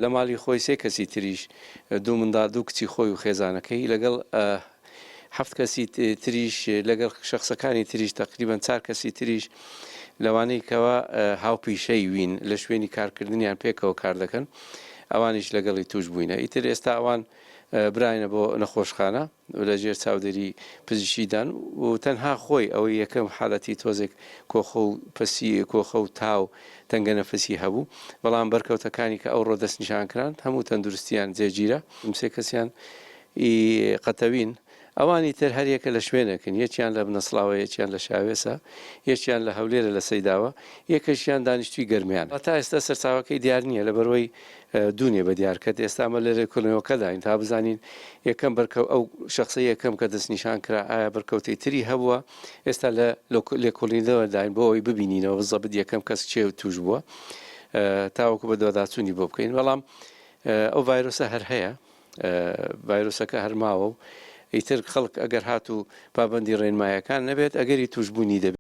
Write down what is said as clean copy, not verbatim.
لە ماڵی خۆی سێ کەسی تریش، دوو منداڵ، دوو کچی خۆی و خێزانەکەی، لەگەڵ حەفت کەسی تریش، لەگەڵ شەخسەکانی تریش تەقریبەن چار کەسی تریش لەوانەی کەوا هاوپیشەی وین لە شوێنی کارکردنیان پێکەوە کار دەکەن ئەوانیش لەگەڵی توش بووینە ئیتر ئێستا ئەوان براینە بۆ نەخۆشخانە. لە ژێر چاودێری پزیشکیدان و تەنها خۆی ئەوەی یەکەم حالەتی تۆزێک کۆخە و پەسی کۆخە و تا و تەنگەنەفەسی هەبوو بەڵام بەرکەوتەکانی کە ئەوڕۆ دەستنیشان کران هەموو تەندروستیان جێگیرە سێ کەسیان ئی قەتەوین ئەوانی تر هەریەکە لە شوێنێکن یەکیان لە بنەسڵاوە یەکیان لە شاوێسە یەکیان لە هەولێرە لە سەیداوە یەکەشیان دانیشتوی گەرمیانە. تا ئێستا سەرچاوەکەی دیار نییە لەبەروەی دوونێ بە دیار کەت ئێستا ئەمە لە لێکۆڵینەوەکەداین تا بزانین یەکەم بەرکەو ئەو شەخسەی یەکەم کە دەستنیشان کرا ئایا بەرکەوتەی تری هەبووە ئێستا لە لێکۆڵینەوەداین بۆ ئەوەی ببینینەوە بزەبت یەکەم کەس کێ توش بووە تاوەکو بە دواداچوونی بۆ بکەین بەڵام ئەو ڤایرۆسە هەر هەیە ڤایرۆسەکە هەر ماوە و ئیتر خەڵک ئەگەر هاتوو پابەندی ڕێنمایەکان نەبێت ئەگەری توشبوونی دەبێت.